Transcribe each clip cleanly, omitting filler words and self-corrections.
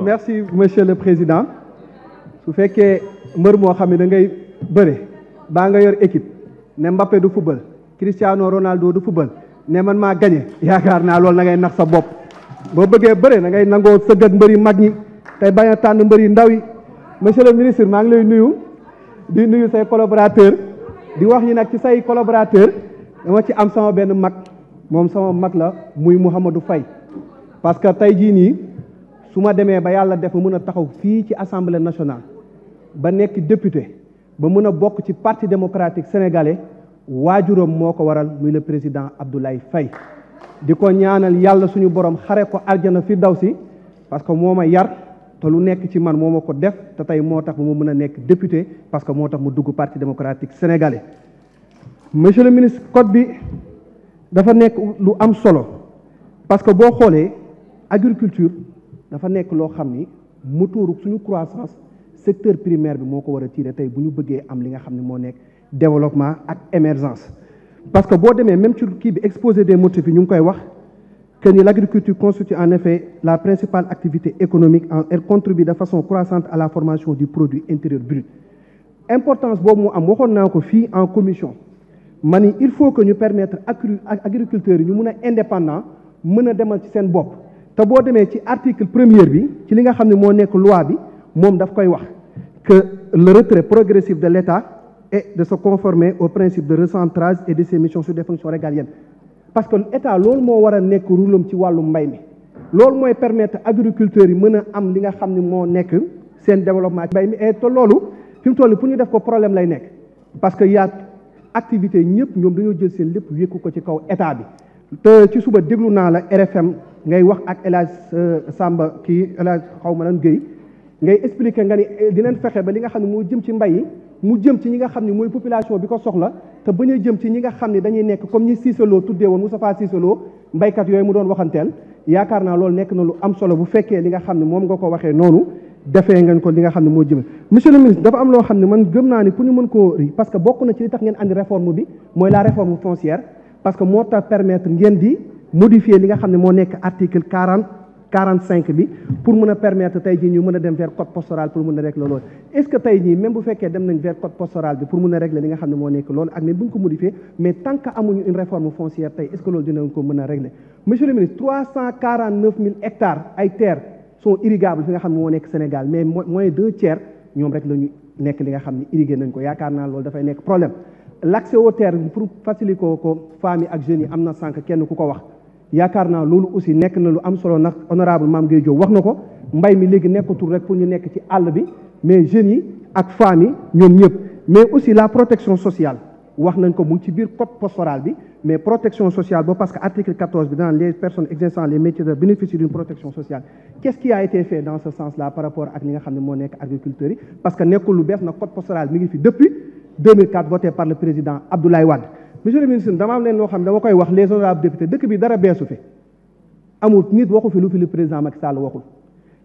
Merci monsieur le président. su fekkee mbër moo xam ne da ngay bëre baa nga yor équipe ne Mbappé du football Cristiano Ronaldo du football ne man maa gagné yaakaar naa loolu na ngay nax sa bopp. boo bëggee bëre na ngay nangoo sëgg ak mbër yi mag ñi tey bañ a tànn mbër yi ndaw yi. monsieur le ministre maa ngi lay nuyu di nuyu say collaborateur di wax ñi nag ci say collaborateur dama ci am sama benn mag moom sama mag la muy Mouhamadou Faye parce que tey jii nii su ma demee ba yàlla def mën a taxaw fii ci assemblée nationale ba nekk député ba mën a bokk ci parti démocratique sénégalais waajuram moo ko waral muy le président Abdoulaye Faye di ko ñaanal yàlla suñu borom xare ko aljana fi daw si parce que moo ma yar te lu nekk ci man moo ma ko def te tey moo tax ba mu mën a nekk député parce que moo tax mu dugg parti démocratique sénégalais. monsieur le ministre code bi dafa nekk lu am solo parce que boo xoolee agriculture dafa nekk loo xam ni moteur suñu croissance secteur primaire bi moo ko war a tirer tey bu ñu bëggee am li nga xam ne moo nekk développement ak émergence. parce que boo demee même ci kii bi exposé des motifs yi ñu ngi koy wax que ni l'agriculture constitue en effet la principale activité économique elle contribue de façon croissante à la formation du produit intérieur brut. importance boobu mu am waxoon naa ko fii en commission ma ni il faut que ñu permettre agriculteurs yi ñu mun a indépendant mën a demal ci seen bopp. te boo demee ci article premier bi ci li nga xam ne moo nekk loi bi moom daf koy wax que le retrait progressif de l'État est de se conformer au principe de recentrage et de ses missions sur des fonctions régaliennes. parce que état loolu moo war a nekk rôlam ci wàllu mbay mi loolu mooy permettre agriculteurs yi mën a am li nga xam ne moo nekk seen développement mbay mi et te loolu fi mu toll pour ñu def ko problème lay nekk parce que yaa activité ñëpp ñoom dañoo jël seen lépp wékku ko ci kaw état bi. te ci suba déglu naa la RFM ngay wax ak El Hadj Samba kii El Hadj xaw ma lan Guèye ngay expliquer nga ni dinañ fexe ba li nga xam ne moo jëm ci mbay yi mu jëm ci ñi nga xam ne mooy population bi ko soxla te bañ a jëm ci ñi nga xam ne dañuy nekk comme ñi Cissé Lo tuddee woon Moustapha Cissé Lo mbaykat yooyu mu doon waxanteel yaakaar naa loolu nekk na lu am solo bu fekkee li nga xam ne moom nga ko waxee noonu defee ngeen ko li nga xam ne moo jëm. monsieur le ministre dafa am loo xam ne man gëm naa ni pour ñu mën koo ri parce que bokk na ci li tax ngeen andi réforme bi mooy la réforme foncière parce que moo tax permettre ngeen di modifier li nga xam ne moo nekk article 45 bi pour mën a permettre tey jii ñu mën a dem vers code postural pour mën a régler loolu. est-ce que tey jii même bu fekkee dem nañ vers code postural bi pour mën a régler li nga xam ne moo nekk loolu ak même bu ñu ko modifier mais tant que amuñu une réforme foncière tey est-ce que loolu dinañ ko mën a régler. monsieur le ministre 349 000 hectares ay terres sont irrigables fi nga xam ne moo nekk Sénégal mais moins 2/3 ñoom rek la ñu nekk li nga xam ne irrigué nañ ko yaakaar naa loolu dafay nekk problème. l'accès aux terres pour faciliter ko femmes yi ak jeunes yi am na sànq kenn ku ko wax yaakaar naa loolu aussi nekk na lu am solo ndax honorable Mame Gueye Diop wax na ko mbay mi léegi nekkatul rek pour ñu nekk ci àll bi mais jeunes yi ak femmes yi ñoom ñëpp mais aussi la protection sociale wax nañ ko mu ngi ci biir code postural bi mais protection sociale ba parce que article 14 bi dans les personnes exerçant les métiers de bénéficient d'une protection sociale qu'est-ce qui a été fait dans ce sens-là par rapport ak li nga xam ne moo nekk agriculteurs yi parce que nekkul lu bees na code postural mi ngi fi depuis 2004 voté par le président Abdoulaye Wade. monsieur le ministre dama am leen loo xam ne dama koy wax les honorables députés dëkk bi dara beesu fi amul nit waxu fi lu fi le président Macky Sall waxul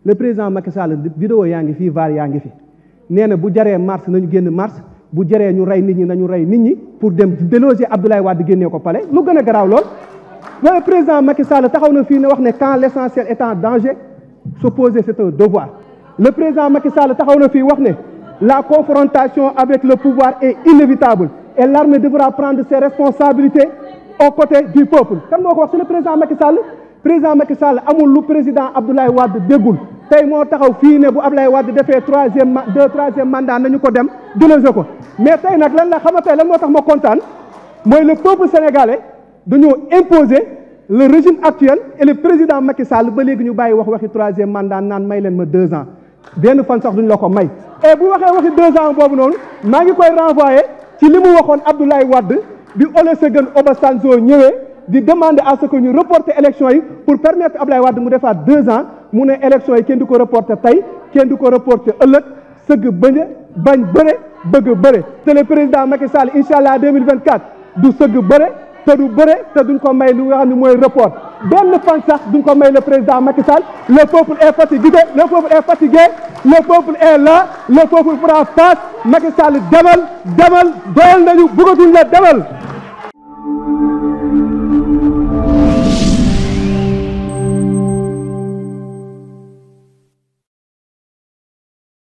le président Macky Sall vidéo yaa ngi fii var yaa ngi fi nee na bu jaree mars nañu génn mars bu jaree ñu rey nit ñi nañu rey nit ñi pour dem déloger Abdoulaye Wade génnee ko palais lu gën a garaaw lool. le président Macky Sall taxaw na fii ne wax ne quand l'essentiel est en danger s'opposer c'est un devoir le président Macky Sall taxaw na fii wax ne la confrontation avec le pouvoir est inévitable et l'armée devra prendre ses responsabilités aux côtés du peuple. kan moo ko wax c'est le président Macky Sall président Macky Sall amul lu président Abdoulaye Wade déggul tey moo taxaw fii ne bu Abdoulaye Wade defee troisième mandat nañu ko dem déloger ko mais tey nag lan la xam nga tey lan moo tax ma kontaan mooy le peuple sénégalais dañoo imposer le régime actuel et le président Macky Sall ba léegi ñu bàyyi waxi troisième mandat naan may leen ma 2 ans benn fan sax duñ la ko may et bu waxee waxi 2 ans boobu noonu maa ngi koy renvoyer ci li mu waxoon Abdoulaye Wade bi Olusegun Obasanjo ñëwee di demander à ce que ñu reporter élection yi pour permettre Abdoulaye Wade mu defaat 2 ans mu ne élection yi kenn du ko reporter tey kenn du ko reporter ëllëg sëgg bañ bëre bëgg bëre te le président Macky Sall incha allah 2024 du sëgg bëre te du bëre te duñ ko may lu nga xam ne mooy report benn fan sax duñ ko may le président Macky Sall. Le peuple est fatigué, le peuple est fatigué, le peuple est là, le peuple fera face. Macky Sall demal doyal nañu bëggatuñ la demal.